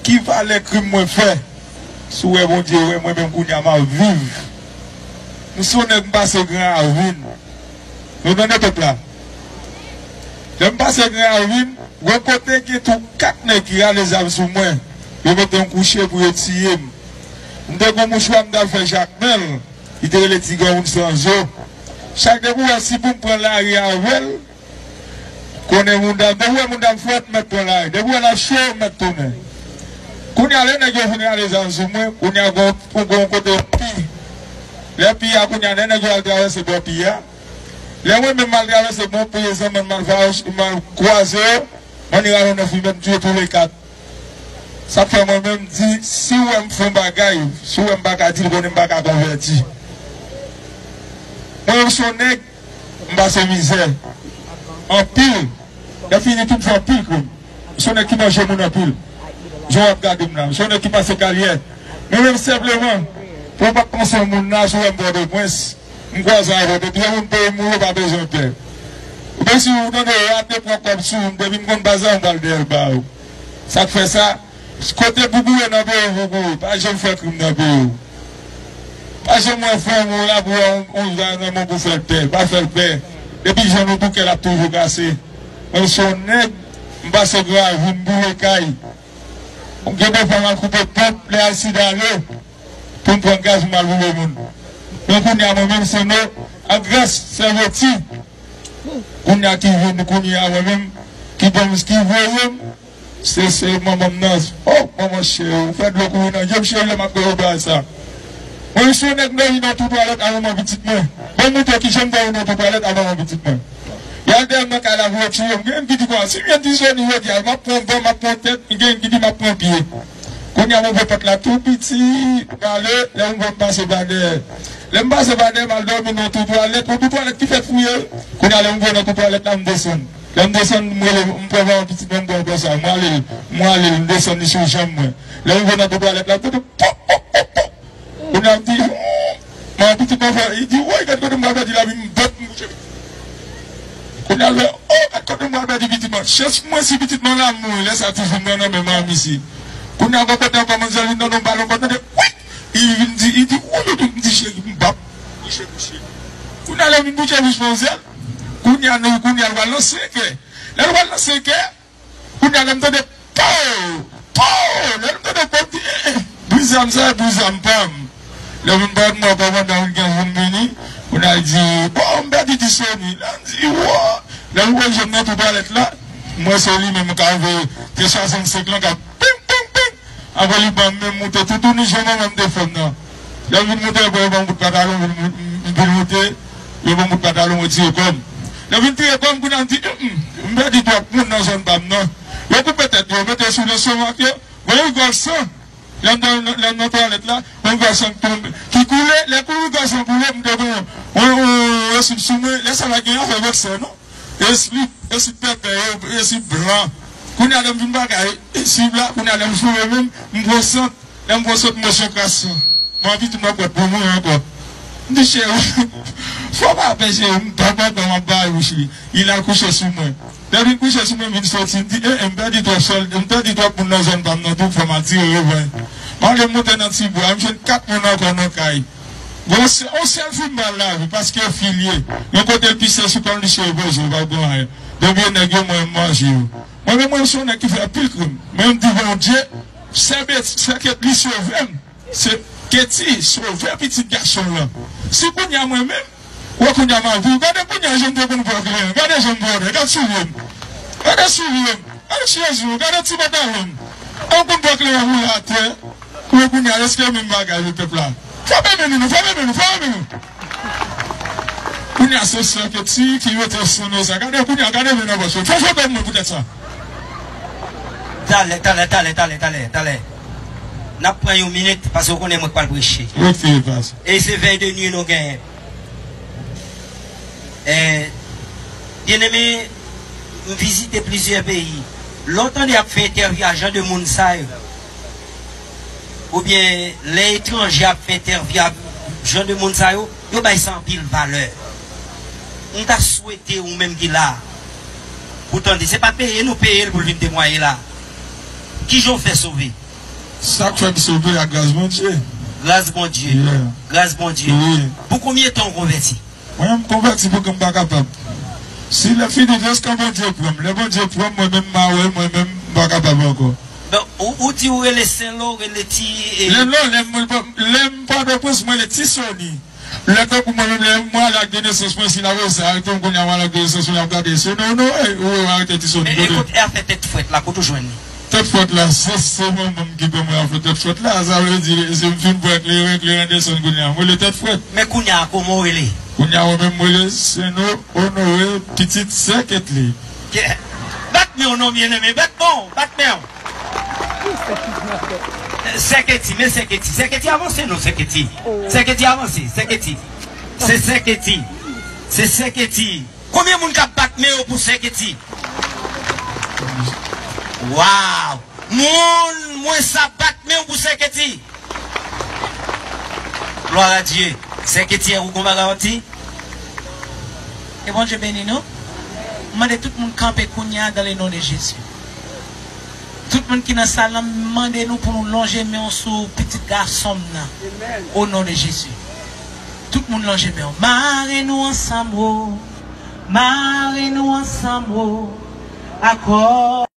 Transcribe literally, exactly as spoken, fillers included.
Ki valè krim mwen fè? Si w wè Bondye wè mwen menm kounye a m ap viv. M se yon nèg m pase Gran Ravin. Nou tande pèp la? Lè m pase Gran Ravin, gon kote gen tou kat nèg ki rale zam sou mwen. Yo mete m kouche pou yo tiye m. M te gon mouchwa m t al fè Jakmèl, li te rele Ti Granmoun San Zo. Chak depi w wè si pou m pran lari avè l, konnen moun dam, depi w wè moun dam frèt, mèt pran lari. Depi w wè l ap cho, mèt tounen. Kounye a, lè nèg yo fin rale zam sou mwen, kounye a, gon, gon kote pi. Lè pi a, kounye a, lè nèg yo al travèse bò pi a, lè mwen menm m al travèse bò pi a, zanmi m al fa-, m al kwaze yo, m annik rale yon nèf li mèt, m tiye tou le kat. Sa k fè mwen menm m di, si w wè m fè yon bagay, si w wè m pa ka di l, konnen m pa ka konvèti. Mwen menm se yon nèg, m pase mizè anpil. Lè fini tou m fè anpil krim. M se yon nèg ki manje moun anpil. Jan w ap gade m la, m se yon nèg ki pase karyè. Mwen menm senpleman, pou w pa panse yon moun la, si w wè m Pòtoprens, m kwaze avè w, depi yon moun peyi m ou yo pa bezwen pè. Oubyen si w tande yo ap te pran kòb sou m, depi m konn pa zam m pral dèyè l ba yo. Sa k fè sa, kote pou kouri nan peyi w pou kouri, pa janm fè krim nan peyi w. Pa janm wè frè m ou la pou wè yon, yon zam nan men w pou fè l pè, pa fè l pè. Depi jan nou bouke l ap toujou kase. Mwen se yon nèg, m pase Gran Ravin, m boule kay. M gen de fwa m al koupe ponp lè Alcide ale pou m pran gaz pou m al boule moun. Men kounye a mwen menm se nou, ak gras sèveti, kounye a ki vin, kounye a mwen menm, ki ban m, ki voye m, se, se manman m nan. Oh, manman cheri, ou fè dlo kouri nan je m cheri lè m ap gade bagay sa. Mwen se yon nèg m dòmi nan tou twalèt a manman pitit mwen. Ban m montre w kijan m dòmi nan tou twalèt a manman pitit mwen. Y al dèyè m nan kay la pou yo tiye m. Gen youn ki di konsa, si m jwenn Ti Soni jodi a, m ap pran van, m ap pran tèt, gen youn ki di m ap pran pye. Kounye a m ouvè pòt la tou piti, m ale, lè m ouvè m pase pa dèyè. Lè m pase pa dèyè, m al dòmi nan tou twalèt, yon tou twalèt ki fèt fouye. Kounye a lè m rive nan tou twalèt la, m desann. Lè m desann, m rele, m pran manman pitit mwen, m pran konsa, m rale l, m rale l, m desann li sou janm mwen. Lè m rive nan tou twalèt la, m tande pòp, pòp, pòp, pòp. Kounye a m di, hmm, manman pitit mwen fè, li di, woy, gad kote m pral pèdi lavi m, m bat m kouche. Kounye a l fè, oh, gad kote m pral pèdi pitit mwen. Chans pou mwen si pitit mwen la mouri, lè sa ti fi m nan nan men manmi isi. Kounye a gon kote ankò manzè vin nan non balon kò tande, wi! Li vin di, li di, woy, yo tout m di cheri, m pap kouche kouche. Kounye a lè m vin kouche bouch manzè, kounye a nou, kounye a l pral nan senkè. Lè l pral nan senkè, kounye a lè m tande pow! Pow! Lè m tande pow, m di, eh, eh, bri zam sa, bri zam pa m. Lè m vin parèt mwen, kòmandan vin gen moun vini, kounye a l di, bon, m pèdi Ti Soni. Lè m di, wo! Lè m wè je m nan tou twalèt la, m wè se li menm k ap voye T swasannsenk lan k ap ping, ping, ping. Apre li ban m men m moute toutouni jan manman m te fè m nan. Lè m vin moute, yo ban m bout pantalon, m vin, m vin moute, yo ban m bout pantalon, mwen tire kò m. Lè m vin tire kò m, kounye a m di, hum, m pèdi twòp moun nan zòn pa m nan. Yo koupe tèt yo, mete sou lestomak yo, voye rigòl san. Lè m nan, lè m nan twalèt la, yon rigòl san ki tonbe, ki koule, lè kou rigòl san koule, m te gen yon, yon, yon, yon eswip sou mwen, lè sa pa gen afè vèksè non. Eswip, eswip pèpè, eswip blan. Kounye a lè m vin bagay, eswip la, kounye a lè m foure men m, m pran sant, lè m pran sant, m wè se yon kras san. Mwen anvi tou mwen pwèt pou mouri ankò. M di, cheri, fò w pa pè, cheri, m pa pè, m ap bay bouch li. Li al kouche sou mwen. Lè l vin kouche sou mwen, m vin soti, m di, eh, eh, m pèdi twòp sòl, m pèdi twòp moun nan zòn pa m nan tou, fò m al tire revanj. M ale m moute nan ti bwa, m jwenn kat moun ankò nan kay. Bon, se yon sèl fi m ba l lavi, paske fi l ye. Yon kote l pise sou kò l, li cheve poze, pa gen anyen. Depi e nèg yo, mwen, m manje yo. Mwen menm, mwen, se yon nèg ki fè anpil krim. Men m di Bondye, sè Beti, sè Ketli sove m. Se Ketli sove pitit gason l lan. Si kounye a mwen menm, wè kounye a m ap viv. Gade kounye a jan m te konn pran kleren. Gade jan m pran kleren. Gade soulye m. Gade soulye m. Gade Jezi, gade ti pantalon m. An konn pran kleren woule atè. Wè kounye a, èske menm bagay, wi, pèp la? Fò m renmen nou, fò m renmen nou, fò m renmen nou. Kounye a, se sè Ketli ki mete sou nou sa. Gade kounye a, gade men nan pòch yo. Fè foto mwen poutèt sa. Talè, talè, talè, talè, talè, talè. N ap pran yon minit, paske w konnen mwen k pral preche. Retire pase. E se vèy de nwi nou genyen. Eh, byeneme, m vizite plizyè peyi. Lè w tande y ap fè entèvyou a jan de moun sa yo, oubyen lè etranje ap fè entèvyou a jan de moun sa yo, yo bay sa anpil valè. M ta swete ou menm ki la, pou tande, se pa peye nou peye l pou l vin temwaye la. Kijan w fè sove? Sa k fè m sove a gras Bondye. Gras Bondye. Yeah. Gras Bondye. Wi. Pou konbyen tan w konvèti? Mwen menm konvèti pou ke m pa kapab. Si lè fini, jiskan Bondye pran m. Lè Bondye pran m, mwen menm m a wè, mwen menm m pa kapab ankò. Donk, ou, ou di ou rele Senlo, rele ti. E, Lè non, lè m, lè m Pòtoprens, mwen rele Ti Soni. Lè tankou mwen menm, lè mwen al ak de nesans mwen, si n ap rele sa, arete m kounye a, mwen al ak de nesans mwen, ap gade, se non, non, e, ou arete Ti Soni, e, e kote? Kote afè tèt frèt la, kote w jwenn li? Tèt frèt la, se, se manman m ki ban mwen afè tèt frèt la, sa vle di, se m fin pran kleren, kleren desann kounye a, mwen rele tèt frèt. Men kounye a, kòman w rele? Kounye a, mwen menm, mwen rele Senlo Onore, pitit Sè Ketli. Ke- Bat men w non, byeneme, bat men w, bat men w. Sè Keti, men Sè Keti. Sè Keti avanse non, Sè Keti. Sè Keti avanse, Sè Keti. Se Sè Keti. Se Sè Keti. Konbyen moun k ap bat men yo pou Sè Keti? Waw! Moun, mwen sa bat men w pou Sè Keti. Glwa a Dye. Sè Keti, ou gon bagay w ap di? Ke Bondye beni nou. M mande tout moun kanpe kounye a dans le nom de Jésus. Tout moun ki nan sal la, m mande nou pou nou lonje men w sou pitit gason m nan. O non de Jezi. Tout moun lonje men w. Mare nou ansanm, o. Mare nou ansanm, o. Akò.